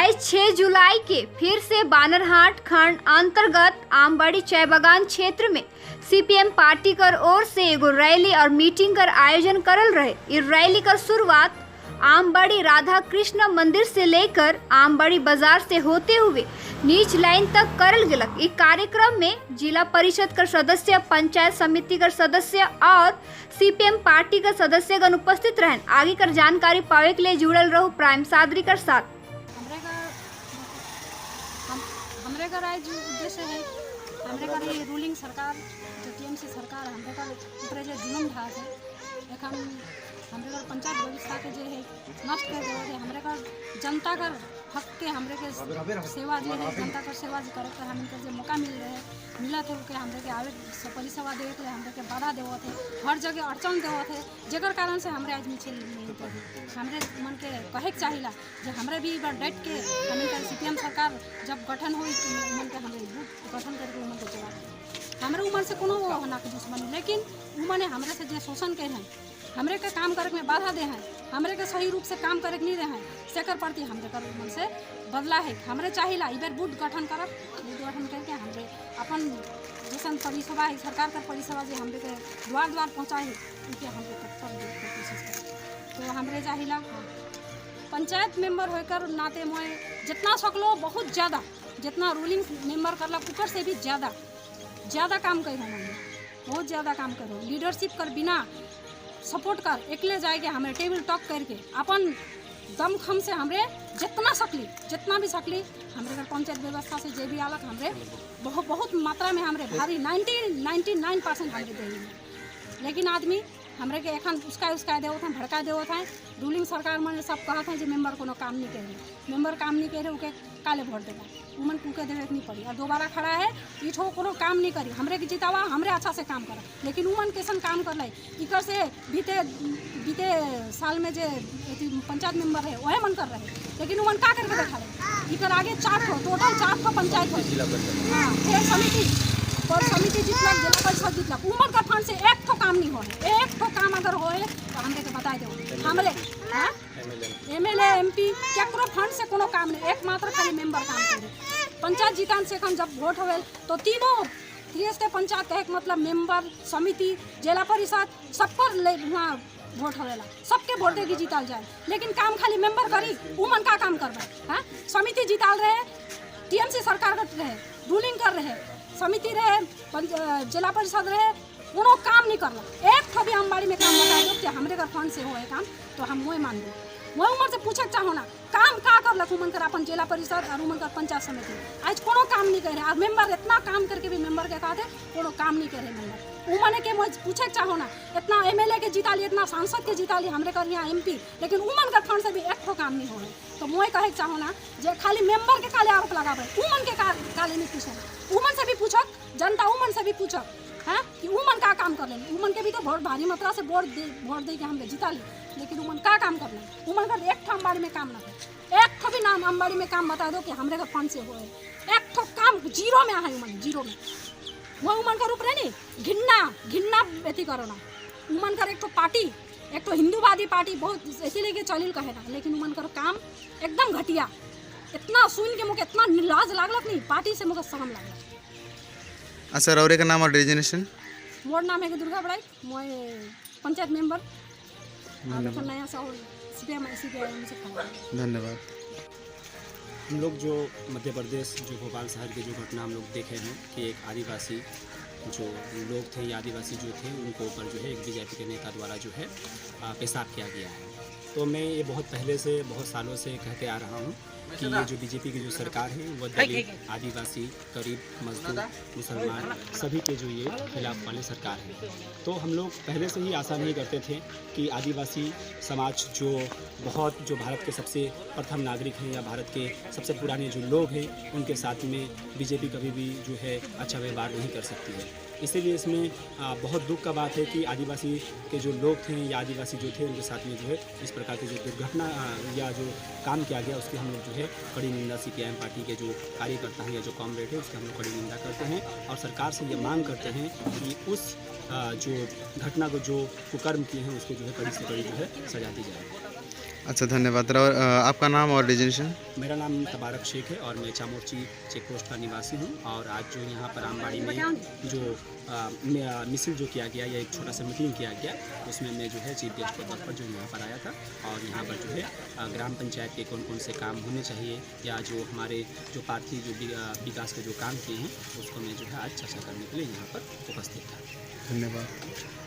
आए 6 जुलाई के फिर से बानरहाट खंड अंतर्गत आमबाड़ी चाय बागान क्षेत्र में सीपीएम पार्टी कर ओर से एगो रैली और मीटिंग कर आयोजन करल रहे। इस रैली कर शुरुआत आमबाड़ी राधा कृष्ण मंदिर से लेकर आमबाड़ी बाजार से होते हुए नीच लाइन तक करल गेलक। इस कार्यक्रम में जिला परिषद कर सदस्य, पंचायत समिति कर सदस्य और सीपीएम पार्टी का सदस्यगण उपस्थित रहन। आगे कर जानकारी पावे के लिए जुड़ल रहो प्राइम सादरी कर साथ। हमरे का राय जो उद्देश्य है, हमरे का ये रूलिंग सरकार, जो टीएमसी सरकार, हमरे का ऊपर जे जुलम ढास है, एखन हमरे का पंचायत व्यवस्था के जे है नष्ट कर देवत है। हमरे का जनता का हक के, हमरे के सेवा जे है, जनता का सेवा जे करे के हमन के जे मौका मिल रहे, मिलत है, उके हमरे के आवे परिसेवा देवे के लिए हमरे के बाधा देवत है, हर जगह अड़चन देवत है, जेकर कारण से हमरे आज नीचे नहीं उतरे। हमरे मन के कहे के चाहिला जे हमरे भी एक बार डट के हमन के सीपीएम सरकार जब गठन हुई, उमन के हमरे बूथ गठन करके उमन के जवाब देब। हमरे उमन से कोनो होना के दुश्मनी, लेकिन उमने हमरे से जे शोषण के हैं, हमरे के काम करे में बाधा दे हैं, हमरे के सही रूप से काम करे के नहीं दे हैं, सेकर प्रति हमरे कर उमन से बदला है। हमरे चाहिला इधर बूथ गठन करब, बूथ गठन करके हमरे अपन जैसन परिसभा है, सरकार का परिसभा जे हमरे के द्वार द्वार पहुँचाए है, उनके हमरे तब के कोशिश करब। तो हमरे चाहिला, हाँ, पंचायत मेंबर होकर नाते मोए जितना सकलो, बहुत ज़्यादा, जितना रूलिंग मेंबर करलक ऊपर से भी ज़्यादा ज़्यादा काम कर हमने, बहुत ज़्यादा काम करो। लीडरशिप कर बिना सपोर्ट कर एकले जाएके हमें टेबल टॉक करके अपन दमखम से हमरे जितना सकली, जितना भी सकली, हमरे घर पंचायत व्यवस्था से जे भी आलक, हमरे बहुत बहुत मात्रा में हमरे भारी 99% हमरे देही। लेकिन आदमी हमरे के एखन उसका उसका देवत हैं, भड़का देवत हैं। रूलिंग सरकार में सब कहत हैं जे मेंबर कोनो काम नहीं करे, मेंबर काम नहीं करे, उके काले वोट देगा? उमन उके देवे के नहीं पड़ी और दोबारा खड़ा है इठो कोनो काम नहीं करी। हमरे के जितावा, हमरे अच्छा से काम करा। लेकिन उमन कैसन काम कर लाई? इकर से बीते बीते साल में जे अथी पंचायत मेंबर है, वह मन कर रहे, लेकिन उमन का करके देखा रहे? इकर आगे चार ठो, टोटल चार ठो पंचायत हो, हाँ, फिर समिति पर समिति जितलक, जिला परिषद जितलक, उमन का फंड से एक ठो काम नहीं हो। एक ठो काम अगर होए तो हमरे के बता दो। हमरे, हाँ, एमएलए, एमपी केकरो फंड से कोनो काम नहीं, एकमात्र खाली मेंबर काम करे। पंचायत जीतान से एखन जब वोट होवेल तो तीनों त्रिस्तरीय पंचायत कहे के मतलब मेंबर, समिति, जिला परिषद, सब पर ले वहाँ वोट होवेला, सबके वोट दे के जीताल जाए, लेकिन काम खाली मेंबर करी। उमन का काम करबे? हाँ, समिति जीताल रहे, टीएमसी सरकार कर रहे, रूलिंग कर रहे, समिति रहे, जिला परिषद रहे, कोनो काम नहीं करला। एक ठो भी अम्बाड़ी में काम बता दो कि हमरे घर फंड से हो है काम, तो हम मोए मान दो। मोए उमर से पूछे चाहो ना, काम का करलक उमन कर अपन जिला परिषद और उमन कर पंचायत समिति? आज कोनो काम नहीं करे और मेंबर इतना काम करके भी मेंबर के कहते कोनो काम नहीं करे मेंबर। उमने के मोए पूछे चाहो ना, इतना एमएलए के जीता ली, इतना सांसद के जीता ली, हमरे कर यहाँ एमपी, लेकिन उमन कर फंड से भी एक ठो काम नहीं हो है। तो मोए कहे के चाहो ना जे खाली मेंबर के काले आरोप लगाबे, उमन के काले नहीं पूछे? उमन से भी पूछक जनता, उमन से भी पूछक, हाँ, कि उमन का काम कर लेने? उमन के भी तो बहुत भारी मात्रा से वोट दे के हमने जीता ली, लेकिन उमन का काम कर लेने? उमन का एक ठो अम्बाड़ी में काम ना कर, एक ठो भी नाम अम्बाड़ी में काम बता दो कि हमरे का फंड से हो है। एक ठो काम जीरो में है उमन, जीरो में। वो उमन का रूप रहे नहीं, घिन्ना घिन्ना अथी करो ना। उमन कर एक ठो पार्टी, एक ठो हिंदूवादी पार्टी बहुत इसीलिए के चलिल कहे ना, लेकिन उमन कर काम एकदम घटिया। इतना सुन के मुझे इतना लाज लागलक नहीं, पार्टी से मुझे शर्म लागलक। अच्छा, रौरे का नाम और डेजिग्नेशन? मोर नाम है दुर्गा बड़ाई, मैं पंचायत मेंबर और एखन नया सा सीपीएम, सीपीआईएम से खड़ा हूँ। धन्यवाद। हम लोग जो मध्य प्रदेश, जो भोपाल शहर की जो घटना हम लोग देखे हैं कि एक आदिवासी जो लोग थे या आदिवासी जो थे, उनको ऊपर जो है एक बीजेपी के नेता द्वारा जो है पेशाब किया गया है, तो मैं ये बहुत पहले से, बहुत सालों से कहते आ रहा हूँ कि ये जो बीजेपी की जो सरकार है, वो दलित, आदिवासी, गरीब, मजदूर, मुसलमान सभी के जो ये खिलाफ वाले सरकार है। तो हम लोग पहले से ही आशा नहीं करते थे कि आदिवासी समाज जो बहुत, जो भारत के सबसे प्रथम नागरिक हैं या भारत के सबसे पुराने जो लोग हैं, उनके साथ में बीजेपी कभी भी जो है अच्छा व्यवहार नहीं कर सकती है। इसीलिए इसमें बहुत दुख का बात है कि आदिवासी के जो लोग थे या आदिवासी जो थे, उनके साथ में जो है इस प्रकार की जो दुर्घटना या जो काम किया गया, उसकी हम लोग जो है कड़ी निंदा, सीपीआईएम पार्टी के जो कार्यकर्ता हैं या जो कॉमरेड है, उसकी हम लोग कड़ी निंदा करते हैं और सरकार से ये मांग करते हैं कि उस जो घटना को, जो कुकर्म किए हैं, उसको जो है कड़ी से कड़ी जो है सजा दी जाए। अच्छा, धन्यवाद। और आपका नाम और डेजिग्नेशन? मेरा नाम तबारक शेख है और मैं चामोर्ची चेक पोस्ट का निवासी हूँ। और आज जो यहाँ पर आमबाड़ी में जो मिसिल जो किया गया या एक छोटा सा मीटिंग किया गया, उसमें मैं जो है चीफ गेस्ट के तौर पर जो यहाँ पर आया था और यहाँ पर जो है ग्राम पंचायत के कौन कौन से काम होने चाहिए या जो हमारे जो प्रार्थी जो विकास के जो काम किए हैं, उसको मैं जो है आज चर्चा करने के लिए यहाँ पर उपस्थित था। धन्यवाद।